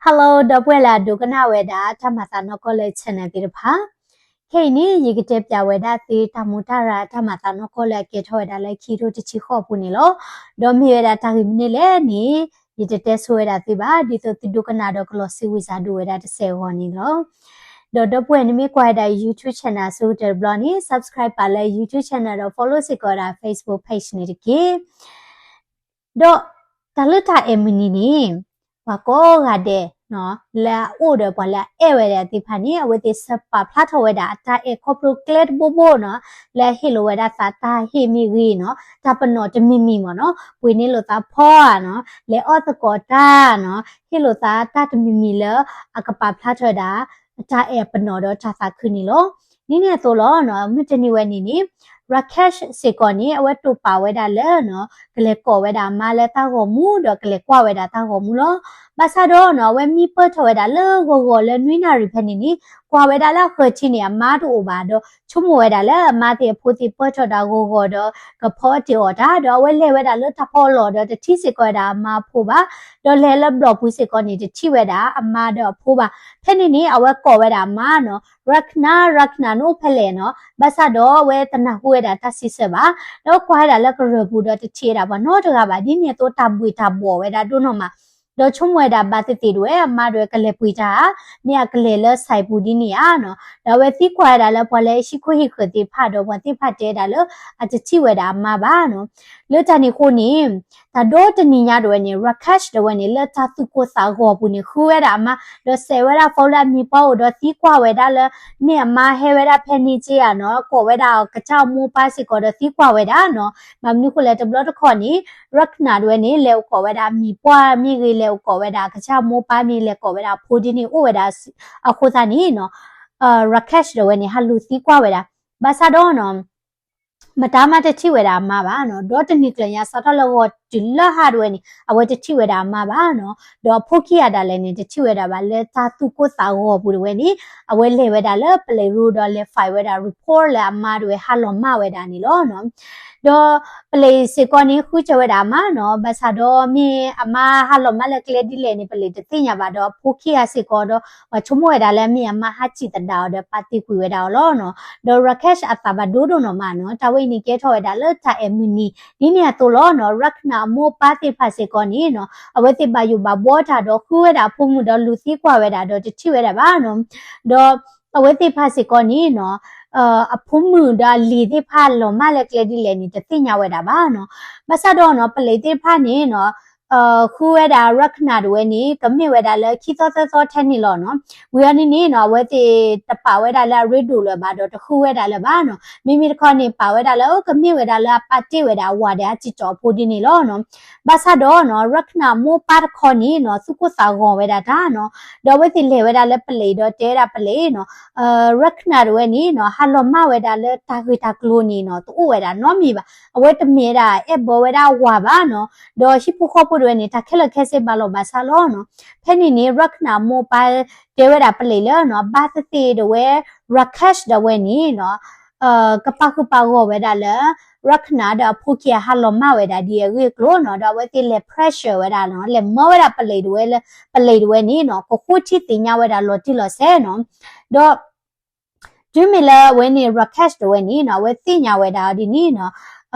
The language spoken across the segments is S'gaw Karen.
Hello ဒီပုၢ်ဝဲၢ်လၢအဒိကနၣ်ဝဲဒၣ်တၢ်မၤသးနီၢ်ကီၢ်လၢ channel သ့ၣ်တဖၣ်, ခဲအံၤန့ၣ် ယကတဲပၠးဝဲဒၣ်သုတၢ်မူးတၢ်ရၤ တၢ်မၤသးနီၢ်ကီၢ်လၢအကဲထီၣ်ဝဲဒၣ်လၢခံကထိတဆံဃိးအပူၤန့ၣ်လီၤ. ဒီးမ့ၢ်ဝဲဒၣ်တၢ်ဂ့ၢ်မနုၤလဲၣ်န့ၣ် ယတတဲဆိဝဲဒၣ်သုဘၣ်, ဒ်သိးသုဒိကနၣ်ဒီးကလီၤစ့ဝံၤစၢ်ဒိၣ်ဝဲဒၣ်တစဲးအဂီၢ်န့ၣ်လီၤ. ဒီးဒီပုၢ်ဝဲၢ်န့ၣ်မ့ၢ်ကွၢ်ဝဲဒၣ် YouTube channel အဆိကတၢၢ်တဘျီန့ၣ် subscribe ပာ်လၢ YouTube channel ဒီး follow စ့ၢ်ကီးဝဲဒၣ် Facebook page န့ၣ်တက့ၢ်. ဒီးတၢ်လၢတၢ်အဲၣ်မုၢ်နံၤန့ၣ် ပှၤကိးဂၤဒဲး လၢအအိၣ်ဒီးပှၤလၢအအဲၣ်ဝဲဒၣ်သ့ၣ်တဖၣ်န့ၣ် အဝဲသ့ၣ်စၢပာ်ဖျါထီၣ်ဝဲဒၣ်အတၢ်အဲၣ်ခီဖျိကျဲတဘိဘိနီၤ, လၢအဟ့ၣ်လီၤဝဲဒၣ်သးတၢ်ဟ့ၣ်မ့ၢ်ဂ့ၤနီၤ, တၢ်ပနီၣ်တမံၤမံၤမ့ၢ်နီၤ, ပှ့ၤန့ၢ်လိာ်သးဖီဧါနီၤ, လဲၤအီၣ်သကိးတၢ်နီၤ, ဟ့ၣ်လိာ်သးတၢ်တမံၤမံၤလၢအကပာ်ဖျါထီၣ်ဝဲဒၣ် အတၢ်အဲၣ်ပနီၣ်ဒီးတၢ်သးခုန့ၣ်လီၤ. ဒ်န့ၣ်အသိးလီၤနီၤ, မုၢ်တနံၤဝဲန့ၣ်န့ၣ် Rakesh စ့ၢ်ကီးန့ၣ် အဝဲတိာ်ပာ်ဝဲဒၣ်လၢနီၤ, ကလဲၤကိးဝဲဒၣ်အမါလၢတၢ်ဂီၤမူ ဒီးကလဲၤကွၢ်ဝဲဒၣ်တၢ်ဂီၤမူလီၤ. ဘၣ်ဆၣ်ဒီးနီၤ, အဝဲမံပၢၢ်ထီၣ်ဝဲဒၣ်လၢဂီၤဂီၤလၢနွံနၣ်ရံၣ်ဖဲန့ၣ်န့ၣ် ကွၢ်ဝဲဒၣ်လၢအဃၢၤထံန့ၣ် အမါတအိၣ်ဘၣ်ဒီး ဆိကမိၣ်ဝဲဒၣ်လၢအမါသ့ၣ်အဖိသ့ၣ်ပၢၢ်ထီၣ်တၢ်ဂီၤဂီၤဒီး ကဖီတ့ၢ်အီၣ်တၢ်, ဒီးအဝဲလဲၤဝဲဒၣ်လၢတၢ်ဖီအလီၢ်ဒီး တထံၣ်စ့ၢ်ကီးဝဲဒၣ်အမါအဖိဘၣ်, ဒီးလဲၤလၢဘျီၣ်ပူၤစ့ၢ်ကီးန့ၣ် တထံၣ်ဝဲဒၣ်အမါဒီးအဖိဘၣ်. ဖဲန့ၣ်န့ၣ် အဝဲကိးဝဲဒၣ်အမါနီၤ, Raksha, Raksha နအိၣ်ဖဲလဲၣ်နီၤ, ဘၣ်ဆၣ်ဒီးအဝဲတနၢ်ဟူဝဲဒၣ်တၢ်စံးဆၢဘၣ်, ဒီးကွၢ်ဝဲဒၣ်လၢကရၢၢ်ပူၤဒီးတထံၣ်ဝဲဒၣ်ပှၤနီတဂၤဘၣ်, ဒ်န့ၣ်အသိးတၢ်ဘှ့ၣ်တၢ်ဘှီၣ်ဝဲဒၣ်ဒိၣ်နီၢ်မး ဒီးဆိကမိၣ်ဝဲဒၣ်ဘၣ်သ့ၣ်သ့ၣ်ဒၣ်ဝဲ အမါဒၣ်ဝဲကလဲၤပှ့ၤတၢ်ဧါ, မ့ၢ်အကလဲၤလၢ site ပူၤဒ်န့ၣ်ဧါနီၤ, ဒီးအဝဲသံကွၢ်ဝဲဒၣ်လၢပှၤလၢဟံၣ်ခိၣ်ဟံၣ်ဃၢၤသ့ၣ်တဖၣ်ဒီးပှၤသ့ၣ်တဖၣ်တဲဒၣ်လၢ အတထံၣ်ဝဲဒၣ်အမါဘၣ်နီၤ. လၢတၢ်န့ၣ်အဃိန့ၣ် တၢ်ဒိတနံၤညါဒၣ်ဝဲန့ၣ် Rakesh ဒၣ်ဝဲန့ၣ် လၢတၢ်သူၣ်ကိၢ်သးဂီၤပူၤန့ၣ် ဃုဝဲဒၣ်အမါ ဒီးစဲးဝဲဒၣ် phone လၢအမံၤပှၢ်အိၣ်ဒီးသံကွၢ်ဝဲဒၣ်လၢ မ့ၢ်အမါဟဲဝဲဒၣ်ဖဲန့ၣ်က့ဧါနီၤ, ကိးဝဲဒၣ်အကစၢ်အမိၢ်ပၢ်စ့ၢ်ကီးဒီးသံကွၢ်ဝဲဒၣ်နီၤ. ဘၣ်မနုၤဃိလဲၣ် တဘျီတခီၣ်န့ၣ် Raksha ဒၣ်ဝဲန့ၣ် လဲၤအိၣ်ကိးဝဲဒၣ်အမံၤပှၢ်မ့ၢ်ဂ့ၤ, လဲၤအိၣ်ကိးဝဲဒၣ်အကစၢ်အမိၢ်ပၢ်မ့ၢ်, လဲၤကိးဝဲဒၣ်အဖိဒ်န့ၣ်အိၣ်ဝဲဒၣ်အဃိသတးန့ၣ်နီၤ, Rakesh ဒၣ်ဝဲန့ၣ် ဟးလူၤသံကွၢ်ဝဲဒၣ်, ဘၣ်ဆၣ်ဒီးနီၤ မတၤမးတထံၣ်ဝဲဒၣ်အမါဘၣ်နီၤ, ဒီတနံၤကျၢၤညါစးထီၣ်လၢဂီၤတုၤလၢဟါဒၣ်ဝဲန့ၣ် အဝဲတထံၣ်ဝဲဒၣ်အမါဘၣ်နီၤ, ဒီးအဖိခံဂၤဒၣ်လဲာ်န့ၣ် တထံၣ်ဝဲဒၣ်ဘၣ် လၢတၢ်သူၣ်ကိၢ်သးဂီၤပူၤဒၣ်ဝဲန့ၣ် အဝဲလဲၤဝဲဒၣ်လၢပလံးရူဒီးလဲၤ file ဝဲဒၣ် report လၢအမါဒၣ်ဝဲဟးလီၤမၢ်ဝဲဒၣ်န့ၣ်လီၤနီၤ. ဒီးပလံးစ့ၢ်ကီးန့ၣ် ဃုစၢၤဝဲဒၣ်အမါနီၤ, ဘၣ်ဆၣ်ဒီးမ့ၢ်အမါဟးလီၤမၢ်လၢကျဲဒ်လဲၣ်န့ၣ် ပလံးတသ့ၣ်ညါဘၣ်ဒီး အဖိခံဂၤစ့ၢ်ကီးဒီး ပှၤဆိကမိၣ်ဝဲဒၣ်လၢမ့ၢ်အမါဟးစံၣ်သဒၣ်အီၤဒီးပာ်တ့ၢ်ကွံာ်ဝဲဒၣ်အီၤလီၤနီၤ. ဒီး Rakesh အသးဘၣ်ဒိဒိၣ်နီၢ်မးနီၤ, တၢ်ဝဲအံၤန့ၣ်ကဲထီၣ်ဝဲဒၣ်လၢတၢ်အဲၣ်မုၢ်နံၤ ဒ်န့ၣ်အသိးလီၤနီၤ, Raksha အမိၢ်ပၢ်သ့ၣ်တဖၣ်စ့ၢ်ကီးန့ၣ်နီၤ အဝဲသ့ၣ်ဘၣ်ယိၣ်ဘၣ်ဘှီတၢ်ဒီးဃုဝဲဒၣ်အဖိမုၣ်ဒီးလူၤသံကွၢ်ဝဲဒၣ်ဒီးတထံၣ်ဝဲဒၣ်ဘၣ်နီၤ. ဒီးအဝဲသ့ၣ်တဖၣ်စ့ၢ်ကီးန့ၣ်နီၤ အဖိမုၣ်ဒီးအလံၤသ့ၣ်တဖၣ်လီၤမၢ်လၢကျဲဒ်လဲၣ်န့ၣ် တသ့ၣ်ညါဝဲဒၣ်ဘၣ်နီၤ. ဘၣ်ဆၣ်ဒီးနီၤ ပလံးသ့ၣ်တဖၣ်န့ၣ်နီၤ ဃုဝဲဒၣ် Raksha ဒၣ်ဝဲန့ၣ် ကမ့ၢ်ဝဲဒၣ်လၢခံသီသၢသီထဲန့ၣ်လီၤနီၤ. ဝံၤအီၤန့ၣ်န့ၣ်နီၤ အဝဲသ့ၣ်တပာ်ဝဲဒၣ်လၢအရ့ဒိၣ်လၢၤဘၣ်ဒီးတဃုဝဲဒၣ်လၢၤဘၣ်နီၤ. မ့မ့ၢ်တခီန့ၣ် ပာ်ဝဲဒၣ်လၢ ကမ့ၢ်ဝဲဒၣ်လၢအပာ်တ့ၢ်ဝဲဒၣ်အဝၤဒီး အစံၣ်ကၠီအဖိဒ်န့ၣ်လီၤနီၤ. ဘၣ်ဆၣ်ဒီးနီၤ Raksha အမိၢ်ပၢ်တခီန့ၣ်နီၤ သူၣ်ကိၢ်သးဂီၤဝဲဒၣ်တၢ်နီၤ. ဒီးအဝဲသ့ၣ်လဲၤဝဲဒၣ်လၢပလံးဒီးတဲဝဲဒၣ်ပလံးနီၤ Raksha ဒၣ်ဝဲန့ၣ်နီၤ ဟးလီၤမၢ်ဝဲဒၣ်လၢတၢ်ဂ့ၢ်တၢ်ကျိၤန့ၣ်နီၤ တအိၣ်ဝဲဒၣ်နီတမံၤဘၣ်. အဝဲတမ့ၢ်ဒၣ်အဲၣ်ဘၢဝဲဒၣ်အဝၤဘၣ်နီၤ. ဒီးဟံၣ်ဖိဃီဖိဒၣ်ဝဲန့ၣ် တၢ်ခဲလၢာ်ခဲဆ့ဘၣ်လီၤဘၣ်စးလီၤနီၤ. ဖဲန့ၣ်န့ၣ် Raksha အမိၢ်ပၢ်တဲဝဲဒၣ်ပလံးလၢနီၤ ဘၣ်သ့ၣ်သ့ၣ်ဒၣ်ဝဲ Rakesh ဒၣ်ဝဲန့ၣ်နီၤ ကပာ်ဃုာ်ပာ်ဂီၢ်ဝဲဒၣ်လၢ Raksha ဒီးအဖိခံဂၤဟးလီၤမၢ်ဝဲဒၣ်ဒ်အဂ့ၢ်အကျိၤနီၤ. ဒီးအဝဲသ့ၣ်လဲၤ pressure ဝဲဒၣ်နီၤ လဲၤမၢဝဲဒၣ်ပလံးဒၣ်ဝဲလၢ ပလံးဒၣ်ဝဲန့ၣ်နီၤ ကဃိထံသ့ၣ်ညါဝဲဒၣ်လီၤတံၢ်လီၤဆဲးနီၤ. ဒီး တုၤမ့ၢ်လၢအဝဲန့ၣ် Rakesh ဒၣ်ဝဲန့ၣ်နီၤ အဝဲသ့ၣ်ညါဝဲဒၣ်အီၤဒ်န့ၣ်နီၤ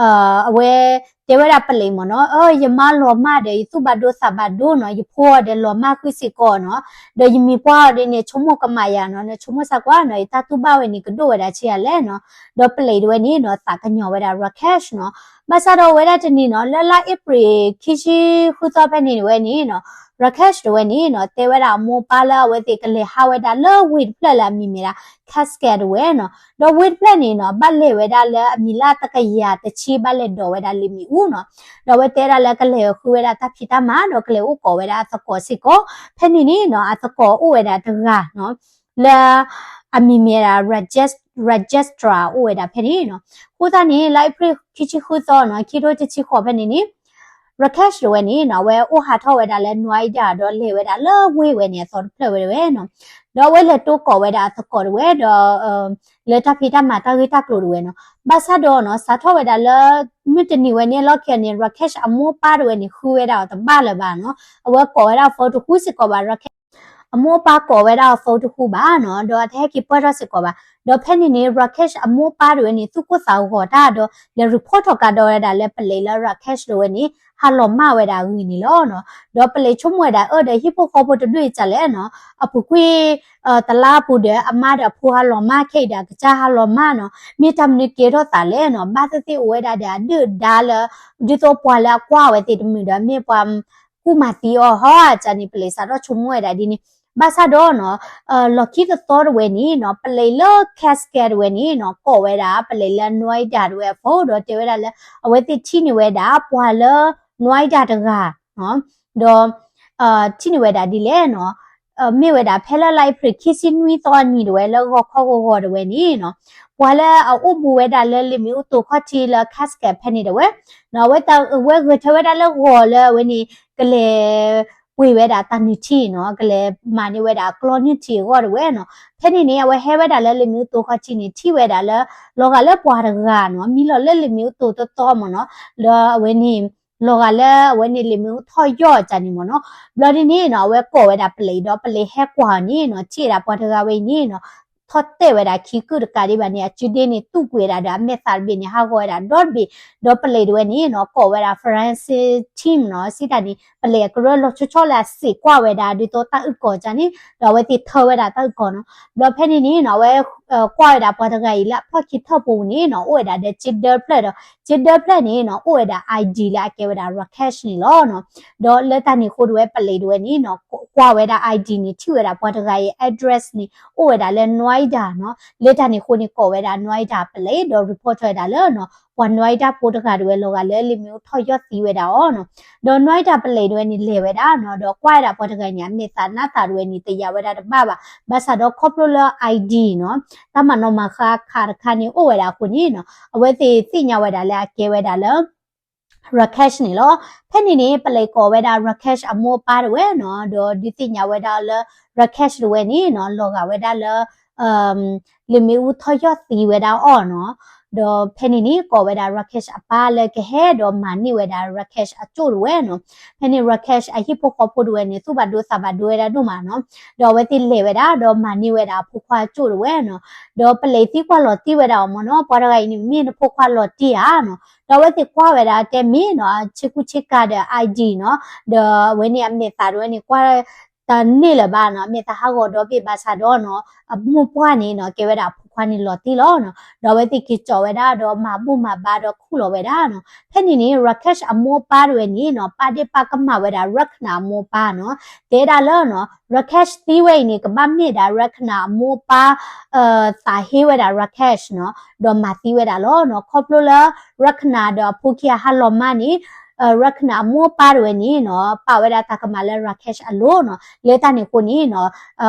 အဝဲတဲဝဲဒၣ်ပလံးမ့ၢ်နီၤ အၢ ယမါလီၤမၢ်ဒီး ယသူၣ်ဘၣ်ဒိသးဘၣ်ဒိနီၤ ယဖိအီၤဒီးလီၤမၢ်ဃုာ်စ့ၢ်ကီးနီၤ ဒီးယမံၤပှၢ်အီၤဒ်န့ၣ် ဆိကမိၣ်ကမၣ်ယၤနီၤ နဆိကမိၣ်စ့ၢ်ကီးနီၤ ယတၢ်တူၢ်ဘၣ်ဝဲန့ၣ် ကဒိၣ်ဝဲဒၣ်ဆံးယၤလဲၣ်နီၤ ဒီးပလံးဒၣ်ဝဲန့ၣ်နီၤ သးကညီၤဝဲဒၣ် Rakesh နီၤ ဘၣ်ဆၣ်ဒီးအဝဲဒၣ်တနံၤနီၤ လၢလါအ့ဖြ့ၣ်ခံဆံဃုသီဖဲန့ၣ်ဒၣ်ဝဲန့ၣ်နီၤ Rakesh ဒၣ်ဝဲန့ၣ်နီၤ တဲဝဲဒၣ်အမိၢ်ပၢ်လၢအဝဲသ့ၣ်ကလဲၤဟးဝဲဒၣ်လၢဝ့ၢ်တဖျၢၣ်လၢအမံၤမ့ၢ်ဒၣ် Cascade ဒၣ်ဝဲနီၤ ဒီးဝ့ၢ်တဖျၢၣ်န့ၣ်နီၤ ဘၣ်လဲၤဝဲဒၣ်လၢအမံၤလၢတကယၤတဆံ ဘၣ်လဲၤဒိးဝဲဒၣ်လံာ်မ့ၣ်အူနီၤ ဒီးအဝဲတဲဒၣ်လၢကလဲၤဃုဝဲဒၣ်တၢ်ဖံးတၢ်မၤ ဒီးကလဲၤအိၣ်ကိးဝဲဒၣ်အသကိးစ့ၢ်ကီး ဖဲန့ၣ်န့ၣ်နီၤ အသကိးအိၣ်ဝဲဒၣ်တဂၤနီၤ လၢအမံၤမ့ၢ်ဒၣ် Rajesh Rajestra အိၣ်ဝဲဒၣ်ဖဲန့ၣ်နီၤ အဃိသတးန့ၣ် လါအ့ဖြ့ၣ်ခံဆံဃုသီနီၤ ခံထိတဆံဃိးဖဲန့ၣ်န့ၣ် Rakesh ဒၣ်ဝဲန့ၣ်နီၤ အဝဲအိၣ်ဟးထီၣ်ဝဲဒၣ်လၢ Noida ဒီးလဲၤဝဲဒၣ်လၢဝ့ၢ်ဝဲန့ၣ်အသီတဖျၢၣ်ဝဲဒၣ်ဝဲနီၤ ဒီးအဝဲလဲၤတိကိးဝဲဒၣ်အသကိးဒၣ်ဝဲဒီး လၢတၢ်ဖံးတၢ်မၤတၢ်ဂ့ၢ်တၢ်ကျိၤဒၣ်ဝဲနီၤ ဘၣ်ဆၣ်ဒီးနီၤ စးထီၣ်ဝဲဒၣ်လၢ မုၢ်တနံၤဝဲန့ၣ်အလီၢ်ခံန့ၣ် Rakesh အမိၢ်ပၢ်ဒၣ်ဝဲန့ၣ် ဃုဝဲဒၣ်အီၤတဘၣ်လၢၤဘၣ်နီၤ အဝဲကိးဝဲဒၣ် phone တဃုစ့ၢ်ကီးဘၣ် Rakesh အမိၢ်အပၢ်ကိးဝဲဒၣ်အီၤ phone တဟူဘၣ်နီၤ, ဒီးတဟဲက့ၤပၢၢ်ထီၣ်စ့ၢ်ကီးဘၣ်. ဒီးဖဲန့ၣ်န့ၣ် Rakesh အမိၢ်အပၢ်တဝဲန့ၣ် သူၣ်ကိၢ်သးဂီၤတၢ်ဒီး လဲၤ report ထီၣ်ကဒီးဝဲဒၣ်လၢပလံးလၢ Rakesh တဝဲန့ၣ် ဟးလီၤမၢ်ဝဲဒၣ်အဂ့ၢ်န့ၣ်လီၤနီၤ. ဒီးပလံးဆိကမိၣ်ဝဲဒၣ် အၢ ဒီးဟံၣ်ဖိဃီဖိတဒူၣ်အံၤကလဲၣ်နီၤ, အပူၤကွံာ် တလါအပူၤဒီး အမါဒီးအဖိဟးလီၤမၢ်ခဲအံၤဒီး အကစၢ်ဟးလီၤမၢ်နီၤ, မ့ၢ်တၢ်မနုၤကဲထီၣ်သးလဲၣ်နီၤ, ဘၣ်သ့ၣ်သ့ၣ်အိၣ်ဝဲဒၣ်ဒီးအဒုၣ်အဒါလၢ ဒ်သိးပှၤလၢအကွၢ်ဝဲသ့ၣ်တမုာ်ဒီး မ့ၢ်ပှၤကူၣ်မၤသံအီၤဟီဧါ ကန့ၣ် ပလံးစးထီၣ်ဆိကမိၣ်ဝဲဒၣ်ဒ်န့ၣ်. ဘၣ်ဆၣ်ဒီးနီၤ လီၢ်ခံတသီတဝဲန့ၣ်နီၤ ပလံးလၢ Cascade တဝဲန့ၣ်နီၤ ကိးဝဲဒၣ်ပလံးလၢ Noida တဝဲအ phone ဒီးတဲဝဲဒၣ်လၢ အဝဲသ့ၣ်ထံၣ်န့ၢ်ဝဲဒၣ်ပှၤလၢ Noida တဂၤ ဒီး ထံၣ်န့ၢ်ဝဲဒၣ်ဒ်လဲၣ်နီၤ, မ့ၢ်ဝဲဒၣ်ဖဲလၢလါအ့ဖြ့ၣ်ခံဆံနွံသီအနံၤတဝဲ လၢဂီၤခီဂီၤဂီၤတဝဲန့ၣ်နီၤ, ပှၤလၢအအိၣ်ဘူးဝဲဒၣ်လၢလံာ်မ့ၣ်အူသိးခီၣ်ထံးလၢ Cascade ဖဲန့ၣ်တဝဲနီၤ, အဝဲ အဝဲဂဲၤထၢဝဲဒၣ်လၢဂီၤလၢအဝဲန့ၣ် ကလဲၤပှ့ၤဝဲဒၣ်တၢ်နုၢ်ထံနီၤ, ကလဲၤမၤန့ၢ်ဝဲဒၣ်အကျီနုၢ်ထံအဂီၢ်တဝဲနီၤ. ဖဲန့ၣ်န့ၣ် အဝဲဟဲဝဲဒၣ်လၢလံာ်မ့ၣ်အူသိးခီၣ်ထံးန့ၣ် ထံၣ်ဝဲဒၣ်လၢ လီၤဂာ်လၢပှၤတဂၤနီၤ မံလီၤလၢလံာ်မ့ၣ်အူသိးတသီမ့ၢ်နီၤ, လၢအဝဲန့ၣ် လီၤဂာ်လၢအဝဲန့ၣ်လံာ်မ့ၣ်အူထီၣ်ယီၢ်ကန့ၣ်မ့ၢ်နီၤ. ဘျီဒ်န့ၣ်နီၤ အဝဲကိးဝဲဒၣ်ပလံးဒီးပလံးဟဲကွၢ်အီၤန့ၣ်နီၤ ထံၣ်ဝဲဒၣ်ပှၤတဂၤဝဲအံၤန့ၣ်နီၤ ထီၣ်တဲာ်ဝဲဒၣ်ခံကုၢ်တကးဒံးဘၣ်န့ၣ် အစုဒ့န့ၣ် တူၢ်ကွံာ်ဝဲဒၣ်ဒီးအမဲာ်သးတဘ့ၣ်န့ၣ် ဟးဂီၤဝဲဒၣ်ဒီတဘ့ၣ်, ဒီးပလံးတဝဲန့ၣ်နီၤ ကိးဝဲဒၣ် forensic team နီၤ စံးတၢ်န့ၣ် ပလံးအကရၢလီၤဆီဆီလၢအစံးကွၢ်ဝဲဒၣ် ဒ်သိးတၢ်အုၣ်ကီၤကန့ၣ် ဒီးအဝဲသ့ၣ်ထၢဝဲဒၣ်တၢ်အုၣ်ကီၤနီၤ. ဘျီဖဲန့ၣ်န့ၣ်နီၤ အဝဲ ကွၢ်ဝဲဒၣ်ပှၤတဂၤအံၤလၢအဖျီၣ်ခံထၢၣ်ပူၤန့ၣ်နီၤ အိၣ်ဝဲဒၣ်ဒီးက့ဒၢဖျၢၣ်ဒီး က့ဒၢဖျၢၣ်န့ၣ်နီၤ အိၣ်ဝဲဒၣ် ID လၢအကဲဝဲဒၣ် Rakesh န့ၣ်လီၤနီၤ. ဒီးလၢတၢ်န့ၣ်အဃိတဝဲပလံးတဝဲန့ၣ်နီၤ ကွၢ်ဝဲဒၣ် ID န့ၣ် ထံၣ်ဝဲဒၣ်ပှၤတဂၤအံၤ address န့ၣ် အိၣ်ဝဲဒၣ်လၢ Noida နီၤ. လၢတၢ်န့ၣ်အဃိန့ၣ် ကိးဝဲဒၣ် Noida ပလံး ဒီး report ထီၣ်ဝဲဒၣ်လၢနီၤ ပှၤ Noida ဖိတဂၤတဝဲလီၤဂာ်လၢလံာ်မ့ၣ်အူထီၣ်ယီၢ်သံဝဲဒၣ်အီၤနီၤ. ဒီး Noida ပလံးတဝဲန့ၣ် လဲၤဝဲဒၣ်နီၤ ဒီးကွၢ်ဝဲဒၣ်ပှၤတဂၤန့ၣ် အမဲာ်သးနါသးတဝဲန့ၣ် တယာ်ဝဲဒၣ်တဘၣ်ဘၣ်. ဘၣ်ဆၣ်ဒီးခီဖျိလၢ ID နီၤ တၢ်မၤနီၣ်မၤဃါခးတခါန့ၣ် အိၣ်ဝဲဒၣ်အဃိန့ၣ်နီၤ အဝဲသ့ၣ်သ့ၣ်ညါဝဲဒၣ်လၢအကဲဝဲဒၣ်လၢ Rakesh န့ၣ်လီၤ. ဖဲန့ၣ်န့ၣ် ပလံးကိးဝဲဒၣ် Rakesh အမိၢ်အပၢ်တဝဲနီၤ ဒီးဒုးသ့ၣ်ညါဝဲဒၣ်လၢ Rakesh တဝဲန့ၣ်နီၤ လီၤဂာ်ဝဲဒၣ်လၢ လံာ်မ့ၣ်အူထီၣ်ယီၢ်သံဝဲဒၣ်အီၤနီၤ. ဒီးဖဲန့ၣ်န့ၣ် ကိးဝဲဒၣ် Rakesh အပၢ်လၢကဟဲဒီးမၤန့ၢ်ဝဲဒၣ် Rakesh အကၠိၣ်တဝဲနီၤ. ဖဲန့ၣ် Rakesh အဟံၣ်ဖိဃီဖိတဝဲန့ၣ် သူၣ်ဘၣ်ဒိသးဘၣ်ဒိဝဲဒၣ်ဒိၣ်မးနီၤ. ဒီးအဝဲသ့ၣ်လဲၤဝဲဒၣ် ဒီးမၤန့ၢ်ဝဲဒၣ်အဖိခွါအကၠိၣ်တဝဲနီၤ. ဒီးပလံးသံကွၢ်လီၤတံၢ်ဝဲဒၣ်အီၤမ့ၢ်နီၤ ပှၤတဂၤအံၤန့ၣ် မ့ၢ်နဖိခွါလီၤတံၢ်ဧါနီၤ. ဒီးအဝဲသ့ၣ်ကွၢ်ဝဲဒၣ်တဲမ့ၢ်နီၤ ဆ့ကူဆ့ကၤဒီး ID နီၤ. ဒီးအဝဲန့ၣ်အမဲာ်သးတဝဲန့ၣ် ကွၢ်တန့ၢ်လၢၤဘၣ်နီၤ အမဲာ်သးဟးဂီၤဒီဘ့ၣ်ဘၣ်ဆၣ်ဒီးနီၤ အမိၢ်ပှၢ်န့ၣ်နီၤ ကဲဝဲဒၣ်အဖိခွါန့ၣ်လီၤတံၢ်လီၤနီၤ. ဒီးအဝဲသ့ၣ်က့ၤကၠီးဝဲဒၣ်ဒီးမၤဘူၣ်မၤဘါဒီးခူၣ်လီၤဝဲဒၣ်နီၤ. ဖဲန့ၣ်န့ၣ် Rakesh အမိၢ်အပၢ်တဝဲန့ၣ်နီၤ ပာ်ဒ့ၣ်ပာ်ကမၣ်ဝဲဒၣ် Rakhna အမိၢ်အပၢ်နီၤ တဲဒၣ်လၢနီၤ Rakesh သံဝဲအံၤန့ၣ် ကဘၣ်မ့ၢ်ဒၣ် Rakhna အမိၢ်အပၢ် သးဟ့ဝဲဒၣ် Rakesh နီၤ ဒီးမၤသံဝဲဒၣ်လီၤနီၤ. ခီဖျိလၢ Rakhna ဒီးအဖိခံဂၤဟးလီၤမၢ်န့ၣ် Rakhna အမိၢ်အပၢ်တဝဲန့ၣ်နီၤ ပာ်ဝဲဒၣ်တၢ်ကမၣ်လၢ Rakesh အလိၤနီၤ. လၢတၢ်န့ၣ်အဃိန့ၣ်နီၤ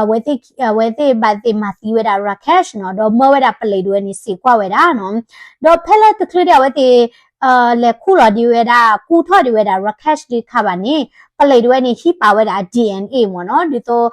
အဝဲသ့ၣ်ဘၣ်သ့ၣ်မၤသံဝဲဒၣ် Rakesh နီၤ ဒီးမၢဝဲဒၣ်ပလံးတဝဲန့ၣ်စံးကွၢ်ဝဲဒၣ်နီၤ. ဒီးဖဲလၢတချုးဒံးအဝဲသ့ၣ် လဲၤခူၣ်လီၤဒံးဝဲဒၣ် ကူၣ်ထီၣ်ဒံးဝဲဒၣ် Rakesh ဒံးခါဘၣ်န့ၣ် ပလံးတဝဲန့ၣ် ဟံးပာ်ဝဲဒၣ် DNA မ့ၢ်နီၤ ဒ်သိး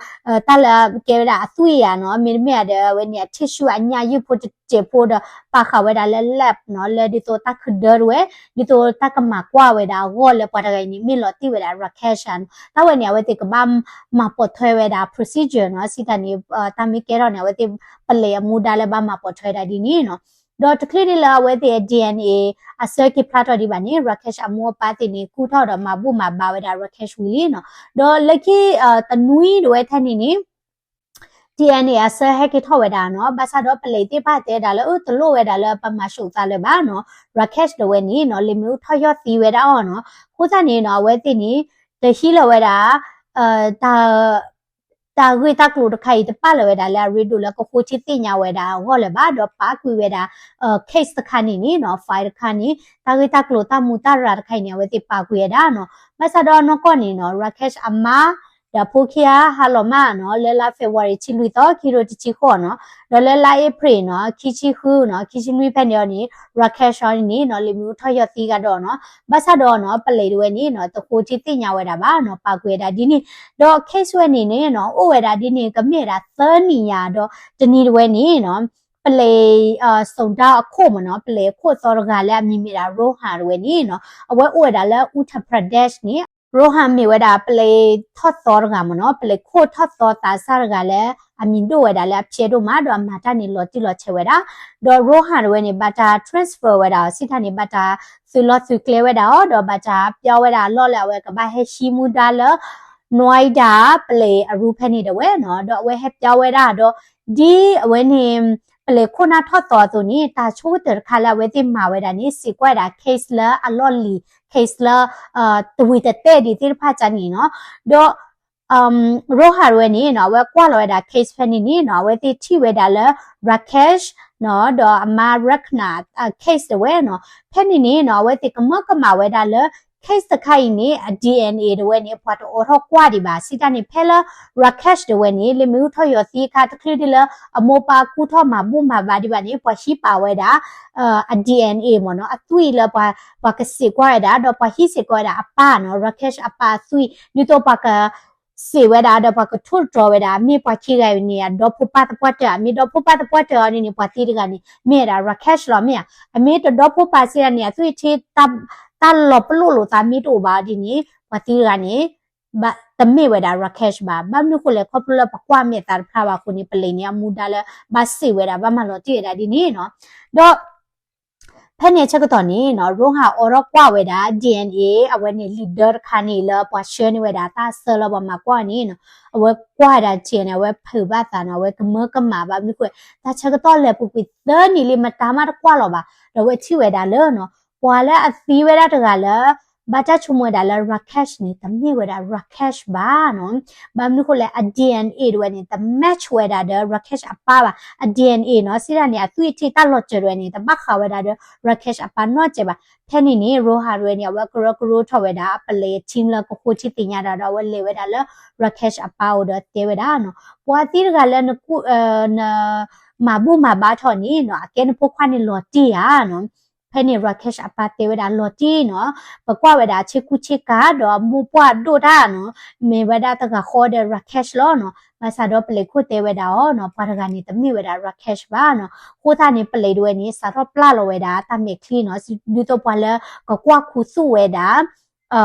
တၢ်လၢကဲဝဲဒၣ်အသွံၣ်ဧါနီၤ မ့တမ့ၢ်ဧါဒီး အဝဲန့ၣ်အ tissue အညၣ်ယုၢ်ဖိတစဲးဖိဒီး ပာ်ဃာ်ဝဲဒၣ်လၢ lab နီၤ လၢဒ်သိးတၢ်ခုဒၢတဝဲ ဒ်သိးတၢ်ကမၤကွၢ်ဝဲဒၣ်အဂီၢ်လၢပှၤတဂၤအံၤန့ၣ် မ့ၢ်လီၤတံၢ်ဝဲဒၣ် Rakesh ဧါနီၤ. တၢ်ဝဲန့ၣ် အဝဲသ့ၣ်ကဘၣ်မၤပိာ်ထွဲဝဲဒၣ် procedure နီၤ စံးတၢ်န့ၣ် တၢ်မ့ၢ်ကဲထီၣ်န့ၣ် အဝဲသ့ၣ်ပလံးအမူဒါလၢဘၣ်မၤပိာ်ထွဲဒၣ်ဒ်န့ၣ်နီၤ. ဒီးတချုးဒံးလၢအဝဲသ့ၣ်အ DNA အဆၢက့ၤဖျါထီၣ်ဒံးဘၣ်န့ၣ် Rakesh အမိၢ်အပၢ်သ့ၣ်န့ၣ် ကူၣ်ထီၣ်ဒီးမၤဘူၣ်မၤဘါဝဲဒၣ် Rakesh ဝံၤလံနီၤ. ဒီးလၢခံ တနွံတဝဲထဲန့ၣ်န့ၣ် DNA အဆၢဟဲက့ၤထီၣ်ဝဲဒၣ်နီၤ. ဘၣ်ဆၣ်ဒီးပလံးသ့ၣ်တဖၣ်တဲဒၣ်လၢ အၢ တလိၣ်ဝဲဒၣ်လၢပမၤဆူးသးလၢၤဘၣ်နီၤ. Rakesh တဝဲန့ၣ်နီၤ လံာ်မ့ၣ်အူထီၣ်ယီၢ်သံဝဲဒၣ်အီၤနီၤ. အဃိသတးန့ၣ်နီၤ အဝဲသ့ၣ်န့ၣ် တဟံးလၢၤဝဲဒၣ် တၢ် တၢ်ဂ့ၢ်တၢ်ကျိၤတခါအံၤ တပာ်လၢၤဝဲဒၣ်လၢအရ့ဒိၣ်လၢကဃိထံသ့ၣ်ညါဝဲဒၣ်အဂီၢ်လၢၤဘၣ် ဒီးပာ်ကွံာ်ဝဲဒၣ် case တခါန့ၣ်န့ၣ်နီၤ file တခါန့ၣ် တၢ်ဂ့ၢ်တၢ်ကျိၤတၢ်မူးတၢ်ရၤတခါအံၤန့ၣ် အဝဲသ့ၣ်ပာ်ကွံာ်ဝဲဒၣ်နီၤ. ဘၣ်ဆၣ်ဒီးနီၢ်ကီၢ်န့ၣ်နီၤ Rakesh အမါ ဒီးအဖိခံဂၤဟးလီၤမၢ်နီၤ လၢလါ February ဆံလွံၢ်သီ ခံကထိတဆံဃိးနီၤ, ဒီးလၢလါ April နီၤ ခံဆံဃုနီၤ ခံဆံနွံဖဲန့ၣ်အီၤန့ၣ် Rakesh အီၤန့ၣ်နီၤ လံာ်မ့ၣ်အူထီၣ်ယီၢ်သံကဒီးနီၤ. ဘၣ်ဆၣ်ဒီးနီၤ ပလံးတဝဲန့ၣ်နီၤ တဃိထံသ့ၣ်ညါဝဲဒၣ်ဘၣ်နီၤ ပာ်ကွံာ်ဝဲဒၣ်ဒ်န့ၣ်, ဒီး case ဝဲန့ၣ်န့ၣ်နီၤ အိၣ်ဝဲဒၣ်ဒ်န့ၣ် ကမ့ၢ်ဝဲဒၣ်သၢနံၣ်ညါဒီး တနံၤတဝဲန့ၣ်နီၤ ပလံး စုံဒါအခိၣ်မ့ၢ်နီၤ ပလံးအခိၣ်သီတဂၤလၢအမံၤမ့ၢ်ဒၣ် Rohan တဝဲန့ၣ်နီၤ အဝဲအိၣ်ဝဲဒၣ်လၢ Uttar Pradesh န့ၣ် Rohan မ့ၢ်ဝဲဒၣ်ပလံးထီၣ်သီတဂၤမ့ၢ်နီၤ, ပလံးခိၣ်ထီၣ်သီသးစၢ်တဂၤလၢ အမံၤဒိၣ်ဝဲဒၣ်လၢအဖျဲးဒိၣ်မး ဒီးအမၤတၢ်န့ၣ်လီၤတံၢ်လီၤဆဲးဝဲဒၣ်, ဒီး Rohan တဝဲန့ၣ် ဘၣ်တၢ် transfer ဝဲဒၣ်အီၤ စံးတၢ်န့ၣ် ဘၣ်တၢ်သုးလီၢ်သုးကျဲဝဲဒၣ်အီၤ ဒီးဘၣ်တၢ်ပျီဝဲဒၣ်အလီၢ်လၢအဝဲကဘၣ်ဟဲဟံးမူဒါလၢ Noida ပလံးအရူဖဲန့ၣ်တဝဲနီၤ, ဒီးအဝဲဟဲပျီဝဲဒၣ်ဒီး ဒ်အဝဲန့ၣ် ပလံးခိၣ်နၢ်ထီၣ်သီအသိးန့ၣ် တၢ်ဆိကတၢၢ်တခါလၢအဝဲသ့ၣ်မၤဝဲဒၣ်န့ၣ် စံးကွၢ်ဝဲဒၣ် case လၢအလီၢ်လံၤ case လၢ တဝံၤတတဲာ်ဒံးသ့ၣ်တဖၣ်ကန့ၣ်နီၤ, ဒီး Rohan တဝဲန့ၣ်နီၤ အဝဲကွၢ်လီၤဝဲဒၣ် case ဖဲန့ၣ်န့ၣ်နီၤ အဝဲသ့ၣ်ထံၣ်ဝဲဒၣ်လၢ Rakesh နီၤ ဒီးအမါ Rachna case တဝဲနီၤ, ဖဲန့ၣ်န့ၣ်နီၤ အဝဲသ့ၣ်ကမၢကမၣ်ဝဲဒၣ်လၢ case တခါအံၤန့ၣ် အ DNA တဝဲန့ၣ် ပှၤတအိးထီၣ်ကွၢ်ဒံးဘၣ် စံးတၢ်န့ၣ် ဖဲလၢ Rakesh တဝဲန့ၣ် လၢမ့ၣ်အူထီၣ်ယီၤသံအခါတချုးဒ်လၢ အမိၢ်ပၢ်ကူၣ်ထီၣ်မၤဘူၣ်မၤဘါဒံးဘၣ်န့ၣ် ပှၤဟံးပာ်ဝဲဒၣ် အ DNA မ့ၢ်နီၤ အသွံၣ်လၢပှၤ ပှၤကစံးကွၢ်ဝဲဒၣ် ဒီးပှၤဟံးစ့ၢ်ကီးဝဲဒၣ်အပၢ်နီၤ Rakesh အပၢ်အသွံၣ် ဒ်သိးပှၤက စံးဝဲဒၣ် ဒီးပှၤကထိၣ်တြီၤဝဲဒၣ် မ့ၢ်ပှၤခံဂၤအံၤန့ၣ် အဒီဖိပၢ်သပှၢ်တၢၢ် အမ့ၢ်ဒီဖိပၢ်သပှၢ်တၢၢ်အီၤန့ၣ်န့ၣ် ပှၤသံတဂၤန့ၣ် မ့ၢ်ဝဲဒၣ် Rakesh လီၤ မ့ၢ်ဧါ, အမ့ၢ်တဒီဖိပၢ်စံးတၢ်န့ၣ် အသွံၣ်ထံ တၢ်လီၤပလိာ်လိာ်သးမ့ၢ်တအိၣ်ဘၣ်အီၤဒ်န့ၣ် ပှၤသံတဂၤန့ၣ် တမ့ၢ်ဝဲဒၣ် Rakesh ဘၣ်. ဘၣ်မနုၤဃိလဲၣ် ခီဖျိလၢပကွၢ်မဲာ်သးတဖျါဘၣ်အဃိန့ၣ် ပလံးန့ၣ် အမူဒါလၢ ဘၣ်စံးဝဲဒၣ် ဘၣ်မၤလီၤတံၢ်ဝဲဒၣ်ဒ်န့ၣ်နီၤ, ဒီး ဖဲန့ၣ်အဆၢကတီၢ်န့ၣ်နီၤ Rohan အိးထီၣ်ကွၢ်ဝဲဒၣ် DNA အဝဲန့ၣ် လံာ်ဒၢတခါန့ၣ်လၢပှၤဆှၢန့ၢ်ဝဲဒၣ်တၢ်ဆၢလၢပှၤမၤကွၢ်န့ၣ်နီၤ, အဝဲကွၢ်ဝဲဒၣ် DNA အဝဲဖုးဘၣ်သးနီၤ အဝဲကမၢကမၣ်ဘၣ်မနုၤဃိ တၢ်ဆၢကတီၢ်လဲၤပူၤကွံာ်သၢနံၣ်လံ မတၤမးတကွၢ်လီၤဘၣ် ဒီးအဝဲထံၣ်ဝဲဒၣ်လၢနီၤ ပှၤလၢအသံဝဲဒၣ်တဂၤလၢ ဘၣ်တၢ်ဆိကမိၣ်ဝဲဒၣ်လၢ Rakesh န့ၣ် တမ့ၢ်ဝဲဒၣ် Rakesh ဘၣ်နီၤ, ဘၣ်မနုၤဃိလဲၣ် အ DNA တဝဲန့ၣ် တ match ဝဲဒၣ်ဒီး Rakesh အပၢ်ဘၣ်, အ DNA နီၤ စံးတၢ်န့ၣ် အသွံၣ်ထံတၢ်လီၤစၢၤတဝဲန့ၣ် တဘၣ်ဃးဝဲဒၣ်ဒီး Rakesh အပၢ်နီတစဲးဘၣ်. ဖဲန့ၣ်န့ၣ် Rohan တဝဲန့ၣ် အဝဲကရၢကရိထီၣ်ဝဲဒၣ် ပလံး team လၢကဃိထံသ့ၣ်ညါတၢ်ဒီး အဝဲလဲၤဝဲဒၣ်လၢ Rakesh အပၢ်အိၣ်ဒီးတဲဝဲဒၣ်နီၤ ပှၤသံတဂၤလၢနကူ န မၤဘူၣ်မၤဘါထီၣ်န့ၣ်နီၤ အကဲနဖိခွါန့ၣ်လီၤတံၢ်ဧါနီၤ. ဖဲန့ၣ် Rakesh အပၢ်တဲဝဲဒၣ်လီၤတံၢ်နီၤ, ပကွၢ်ဝဲဒၣ်အဆ့ကူဆ့ကၤ ဒီးအမိၢ်ပှၢ်ဒိၣ်တၢ်နီၤ, မ့ၢ်ဝဲဒၣ်တဂၤဃီဒီး Rakesh လီၤနီၤ. ဘၣ်ဆၣ်ဒီးပလံးခိၣ်တဲဝဲဒၣ်အီၤနီၤ, ပှၤတဂၤန့ၣ် တမ့ၢ်ဝဲဒၣ် Rakesh ဘၣ်နီၤ. အဃိသတးန့ၣ် ပလံးတဝဲန့ၣ် စးထီၣ်ပျၢ်လီၤဝဲဒၣ်တၢ်မဲာ်ချံနီၤ, ဒ်သိးပှၤလၢကကွၢ်ခူသူၣ်ဝဲဒၣ်